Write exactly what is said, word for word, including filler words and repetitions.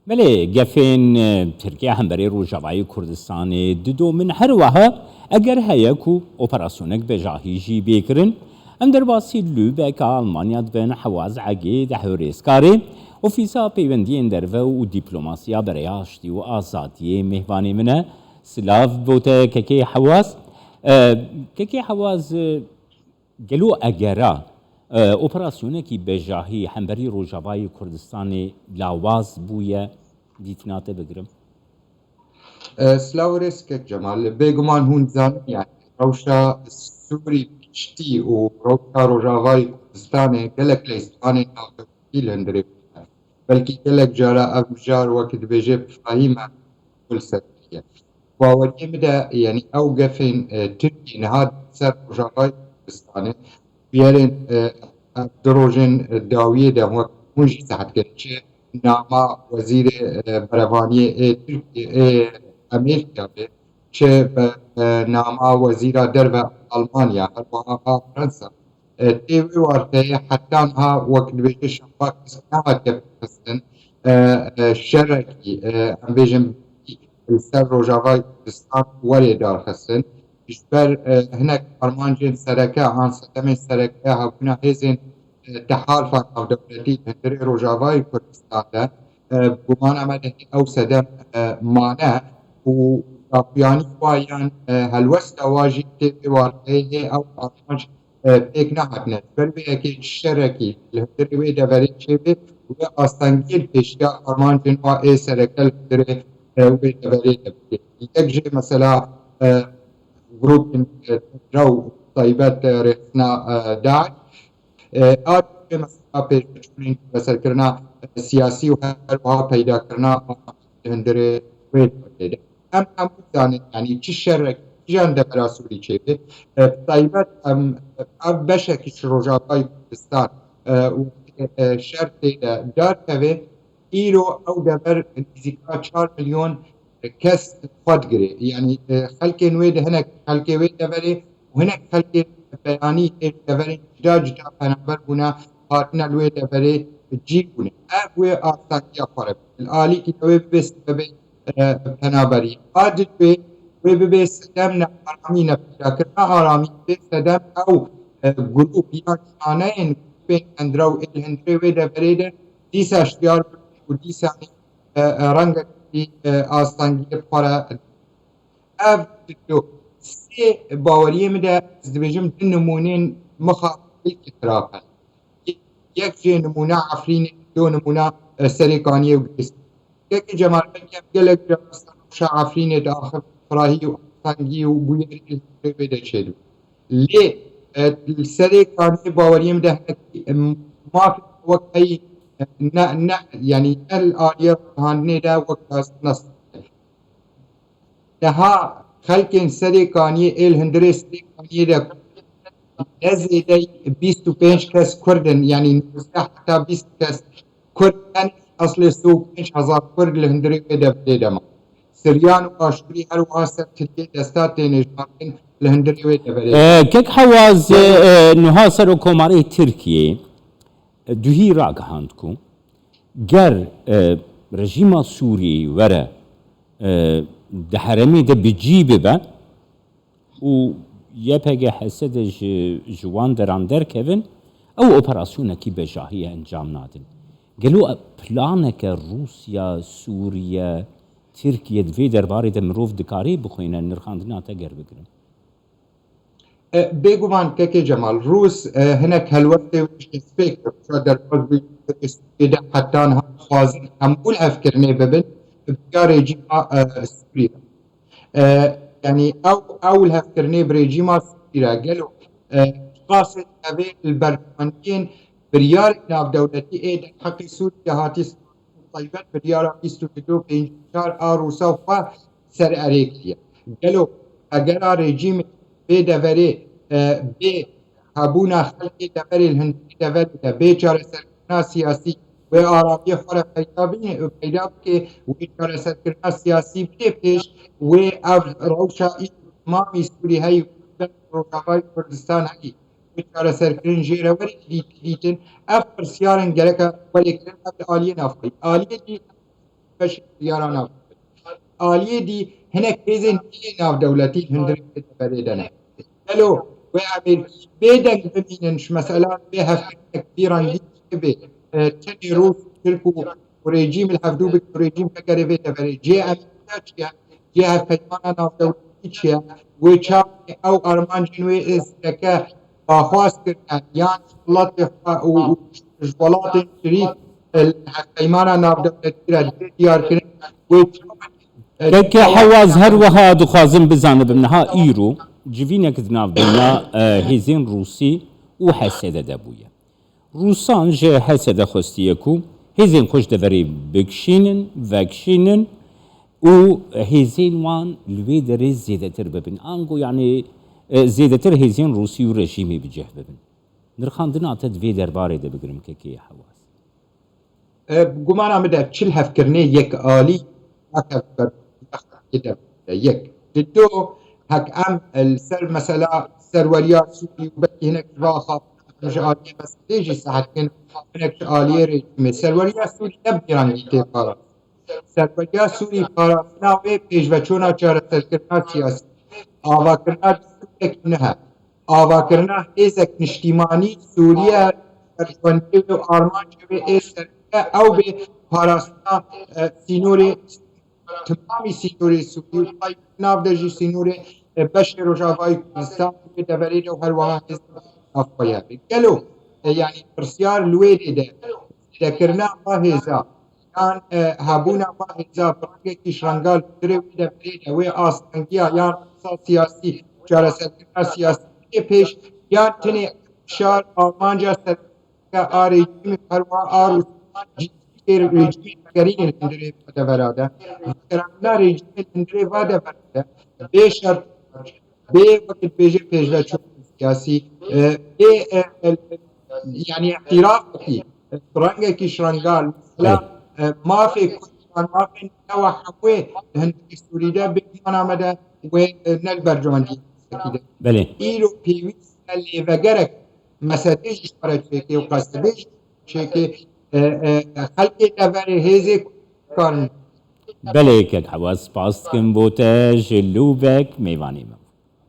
Belê, gefên, e, Tirkiye hemberî Rojavayê Kurdistanê didomin. Her wiha eger heye ku operasyonek bejahî jî bê kirin, em derbasî Lübeck a Almanya dibin, Hewaz Egê di Hewrêskarê, Ofîsa Peywendiyên Derve û Dîplomasiya Bereya Aştî û Azadiyê mêvanê min e. Silav bo te kekê Hewaz. E, kekê Hewaz, e, Gelo egera, e, operasyonekî bejahî hemberî Rojavayê Kurdistanê lawaz bûye, dîtina te bigirim? E, silav û rêz kek Cemal. Bêguman hûn dizanin, yani, rewşa Sûrî piştî û rewşa Rojavayê Kurdistanê gelek leystanên navdewletî li hundirê bûne. Belkî gelek cara ev mijar wek dibêje bi fahî me li ser kiriye. Baweriyê min de, yanî ew gefên, e, Tirkî niha ser Rojavayê Kurdistanê, bûyerên, e, ev du rojên dawiyê de wek hûn jî zehf kirin, çi nama wezîrê, e, berevaniyê ê Tirkiyê, ê Amerîka be, çi be, e, nama wezîra derve Almanya, her wiha a Fransa. E, tê wê warteyê heta niha wek dibêje şefa kes nehatiye pêxistin, e, e, şerekî, e, em bêjin, li ser Rojavayê Kurdistan werê darxistin. Ji ber, e, hinek armancên sereke an sedemên sereke hebûna hêzên, e, tehalfa navdewletî li hundirê Rojavayê Kurdistan de, e, gumana me de ew sedem, e, mane û daxuyanî wa yan, e, helwesta wa jî tê vê warteyê hê ew armanc e, pêk nehatine. Ji ber vê yekê şerekî li hundirê wê deverê çêbê û wê astengiyê li pêşiya armancên wa ê sereke li hundirê, e, wê deverê de bike. Yek jê mesela, e, grûpên, e, tundrew taybet, e, rêxistina, e, DAIŞ, e, a jê mesela pêşveçûnên çareserkirina, e, siyasî û her wiha peydakirina li hundirê wê deverê de. Em hemû dizanin, yanî çi şerek, çi jî devera Sûrî çêbe, e, bi taybet em, ev beşekî ji Rojavayê Kurdistan, e, û, e, şer tê de derkeve, îro ew dever nêzîka çar milyon kes xwe digire. Yanî, e, xelkên wê de hinek xelkê wê deverê û hinek xelkê beyanî ê deverên cida cida penaber bûne, hatine li wê deverê cî bûne. Ev wê astangiya xwe re bike. Li alîkî de wê bibe sebebê e, penaberî. A di wê, wê bibe sedem nearamî, nepeydakirina aramî, bibe sedem ew, e, grûp yan şaneyên grûpên tundrew ê li hundirê wê deverê de dîsa şiyar bibin û dîsa, e, e, rengekî, e, astengiyê bi xwe re. Ev dido sê baweriyê min de ez dibêjim du nimûnên mixabin belkî xirab in. Yek jê nimûna Efrînê, do nimûna, e, Serê Kaniyê û Girês. Kekê Cemal, belkî em gelek caran ser rewşa Efrînê diaxivin firahî û astengî û bûyerî li hundirê wê de çêdibe. Lê, e, li Serê Kaniyê baweriyê min de hinekî, e, mafê wek heyî, e, ne, ne, yanî ne li aliyê ragihandinê de wek nas, nas. Niha xelkên Serê Kaniyê ê li hundirê Serê Kaniyê de ne zêdeyî bîst û pênc kes Kurd in, yanî nozde heta bîst kes Kurd in, eslê sê û pênc hezar Kurd li hundirê wê deverê de ma. Siryan û Aşûrî her wiha ser tirkê desta têne jî li hundirê wê deverê de. E, Kek Hewaz, e, e, niha Serokkomarê Tirkiyê, e, duhî ragihand ku ger, e, rejîma Sûriyeyê were, e, di herêmê de bi cî bibe û Y P G H S D ji, ji wan deran derkevin, ew operasyonekî bejahiyê encam nadin. Gelo planeke Rûsya, Sûriye, Tirkiye di vê derbarê de mirov dikare bixwîne nirxandina te ger bigirim? E, bêguman kekê Cemal, Rûs, e, hinek helwestê wê ji destpêkê rewşa derbas bûyî Sûriyê de heta niha dixwazin hemû lihevkirinê bibin bi ya rejîma, e, Sûrî re. E, yanî ew, ew lihevkirinê bi rejîma Sûrî re gelo, e, qasê divê li berdewamiyên biryarên navdewletî ê derheqê Sûrî de hatî taybet biryara bîst û du pêncî çar a Rûsa xwe ser erê kiriye. Gelo egera rejîmê vê deverê, e, bê hebûna xelkê deverê li hundirê deverê de bê çareserkirina siyasî wê aramiyê xwe re peyda bî-, peyda bike, wê çareserkirina siyasî bidê pêş, wê ev rewşa îro temamî Sûrî heyî, Rojavayê Kurdistan heyî, wê çareserkirin jê re werî dît-, dîtin. Ev pirsyarên gereka werê kirin, ev li aliyê navxweyî. Aliyê dî beşê biryara navdewletî. Aliyê dî hinek hêzên dî navdewletî hundirê vê deverê de ne. Gelo wê Amerîkî bêdeng bimînin ji mesela vê hevkirinekî vî rengî bibe, e, tenê Rûs, Tirk û, û rejîm li hevdû bike û rejîm vegerê vê deverê. Cihê Amerîka çi ye? Cihê hevpeymana navdewletî çi ye? Wê çaxê ew armancên wê ê zêdeke daxwaz kirine yan ji welatê xwe û, û ji welatên şirîk, e, li hevpeymana navdewletî re dê diyarkirin. Wê çaxê, e, Keke Hewaz, her wiha dixwazim bizanibim niha îro civînek di navbeyna, e, hêzên Rûsî û H S D de bûye. Rûsan ji H S D xwestiye ku hêzên xwe ji deverê bikişînin, vekişînin û hêzên wan li wê derê zêdetir bibin. Ango, yanî, e, zêdetir hêzên Rûsî û rejîmê bi cih bibin. Nirxandina te di vê derbarê de bigirim, Keke Hewaz. E, gumana min de çi li hevkirinê yek alî nake ber yek. Ji do hek em, e, li ser mesela serweriya Sûrî û belkî hinek ji va axaftina em ji aliyê meselê jî sahetên hinek ji aliyê rejîmê. Serweriya Sûrî ne bi vî rengî tê parastin. Serweriya Sûrî parastina wê pêşveçûna çareserkirina siyasî, avakirina destûrekî nû ye. Avakirina hêzek niştîmanî Sûriye, berjewendiyê wê û armancê wê ê sereke ew bê parastina, e, sînorê, timamî sînorê Sûrî û tay nav de jî sînorê, e, beşê Rojavayê Kurdistan wê deverê de û her wiha hêzên navxwe ye. Gelo, e, yanî pirsyar li wê dê de, zêdekirina va hêza, yan, e, hebûna va hêza bi rengekî ji renga li hundirê wê deverê de, wê astengiya yan rexsa siyasî, çareserkirina siyasî bê pêş, yan tenê şar armanca sereke a rejîmê, her wiha a Rûsya cî rejîmê vegerînê li hundirê va devera de. Vegerandina rejîmê li hundirê va devera de bê şert, bê weke dibêje pêşveçûn siyasî, e, bê, e, e, yanî îtirafekî, e, rengekî ji renga, mesela, e, mafê Kurdan, mafên newa hemû ê li hundirê Sûrî de bê gumana me de wê, e, ne li berjewendiyê siyasî de. Belê. Îro pêwîst e lêvegerek meselê jî ji xwe re çêkê û qesedê jî çêkê, e, e, xelkê deverê hêzê karin. Belê, Kek Hewaz, spas dikim bo te ji Lûbek mêvanê me.